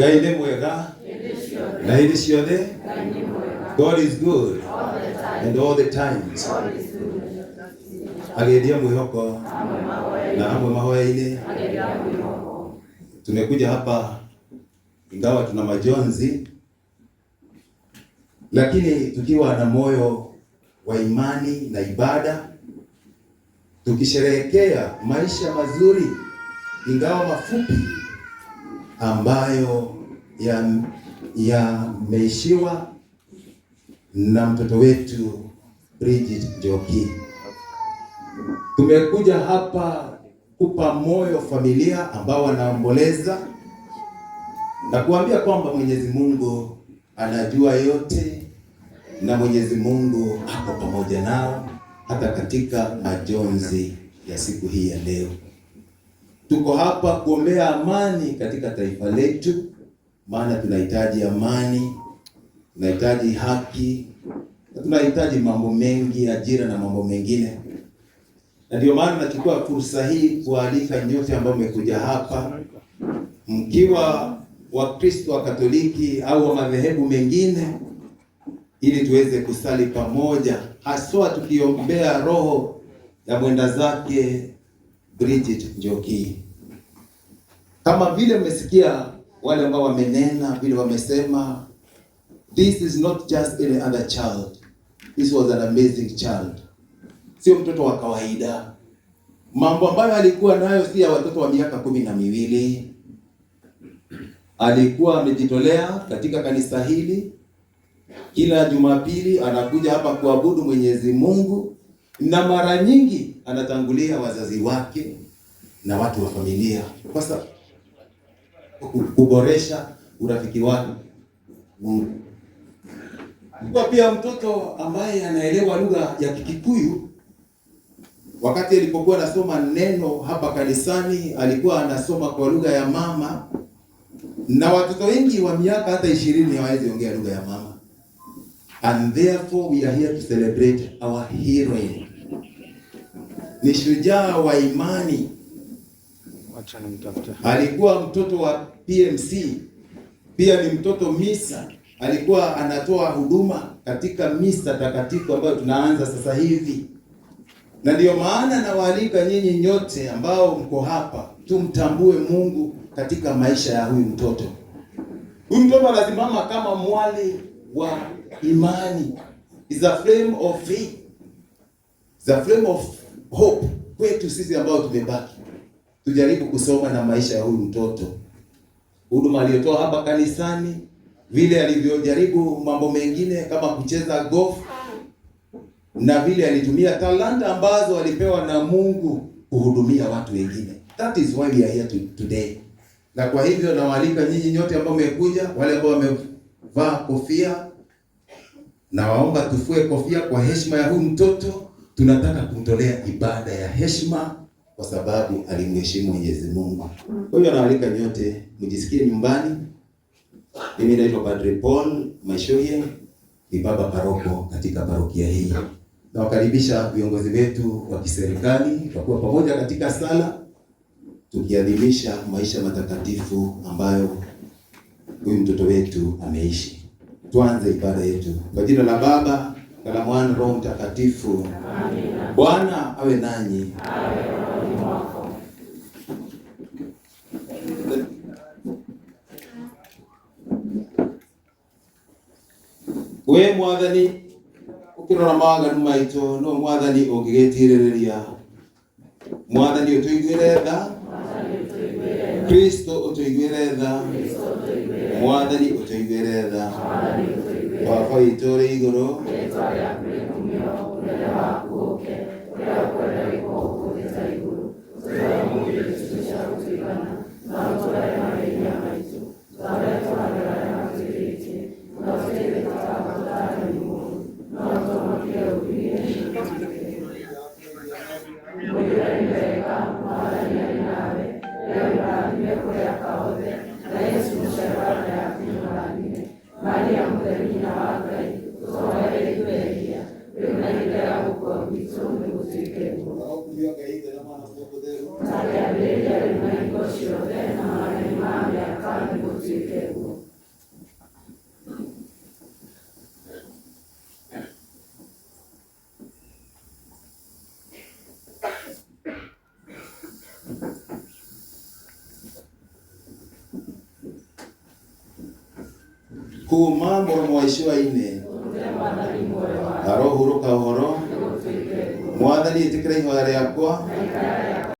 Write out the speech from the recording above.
Ngai nĩ mwega na hĩndĩ ciothe. God is good and all the times. Ageria mwĩhoko na amwe mahoya-inĩ. Tumekuja hapa ingawa tuna majonzi, lakini tukiwa na moyo wa imani na ibada, tukisherehekea maisha mazuri ingawa mafupi ambayo yameishiwa na mtoto wetu Bridget Njoki. Tumekuja hapa kupa moyo familia ambao wanaomboleza na kuambia kwamba Mwenyezi Mungu anajua yote na Mwenyezi Mungu ako pamoja nao hata katika majonzi ya siku hii ya leo. Tuko hapa kuombea amani katika taifa letu, maana tunahitaji amani, tunahitaji haki, na tunahitaji mambo mengi, ajira na mambo mengine. Na ndio maana nachukua fursa hii kualika nyote ambao mmekuja hapa mkiwa Wakristo wa Katoliki au wa madhehebu mengine, ili tuweze kusali pamoja, haswa tukiombea roho ya mwenda zake Bridget Njoki. Kama vile mmesikia wale ambao wamenena, vile wamesema, this is not just any other child. This was an amazing child. Sio mtoto wa kawaida. Mambo ambayo alikuwa nayo si ya watoto wa miaka 12. Alikuwa amejitolea katika kanisa hili. Kila Jumapili anakuja hapa kuabudu Mwenyezi Mungu, na mara nyingi anatangulia wazazi wake na watu wa familia kwa sababu kuboresha urafiki wake Mungu. Alikuwa pia mtoto ambaye anaelewa lugha ya Kikikuyu. Wakati alipokuwa anasoma neno hapa kanisani, alikuwa anasoma kwa lugha ya mama, na watoto wengi wa miaka hata 20 hawawezi ongea lugha ya mama. And therefore we are here to celebrate our heroine. Ni shujaa wa imani. Wacha nimtafute. Alikuwa mtoto wa PMC, pia ni mtoto misa. Alikuwa anatoa huduma katika misa takatifu ambayo tunaanza sasa hivi, na ndiyo maana nawaalika nyinyi nyote ambao mko hapa tumtambue Mungu katika maisha ya huyu mtoto. Huyu mtoto anasimama kama mwali wa imani, is a flame of faith, is a flame of hope kwetu sisi ambao tumebaki. Tujaribu kusoma na maisha ya huyu mtoto, huduma aliyotoa hapa kanisani, vile alivyojaribu mambo mengine kama kucheza golf, na vile alitumia talanta ambazo alipewa na Mungu kuhudumia watu wengine. That is why we are here today. Na kwa hivyo nawaalika nyinyi nyote ambao mmekuja, wale ambao wamevaa kofia, nawaomba tufue kofia kwa heshima ya huyu mtoto. Tunataka kumtolea ibada ya heshima kwa sababu alimheshimu Mwenyezi Mungu. Kwa hiyo nawaalika nyote mjisikie nyumbani. Mimi naitwa Padre Paul Maishoye, ni baba paroko katika parokia hii. Nawakaribisha viongozi wetu wa kiserikali kwa kuwa pamoja katika sala tukiadhimisha maisha matakatifu ambayo huyu mtoto wetu ameishi. Tuanze ibada yetu kwa jina la Baba na la Mwana Roho Mtakatifu. Amina. Bwana awe nanyi. Awe rohoni mwako. We Mwathani ukirora mawaganu maitu no Mwathani ũngĩgĩtirĩrĩria. Mwathani ũtũiguĩre tha, Kristo ũtũiguĩre tha, Mwathani ũtũiguĩre tha. Baba witũ ũrĩ igũrũ, Rĩĩtwa rĩaku rĩkumio, ũnene waku ũũke, ũrĩa ũkwenda wĩkwo gũkũ thĩ ta igũrũ. Ũtũhe ũmũthĩ irio cia gũtũigana, na ũtũohere mahĩtia maitũ, ta ũrĩa tũohagĩra arĩa matwĩhĩtie, na ũtũteithie tũtakabatare nĩ mũũru, no ũtũhonokie ũũru-inĩ. Mũiyũre nĩ wega, Mwathani arĩ nawe, wee wĩ mũrathime kũrĩ aka othe, na Jesũ mũciari wa nda yaku nĩ mũrathime. Maria mũtheru nyina wa Ngai, ũtũhoere ithuĩ ehia, rĩu na ihinda rĩa gũkua gwitũ, nĩgũtuĩke guo. Ta kĩambĩrĩria, rĩu na hingo ciothe, na magana ma mĩaka, nĩgũtuĩke guo. Kuma muromo wa icua-inĩ arohurũka ũhoro. Mwathani, ĩtĩkĩra ihoya rĩakwa.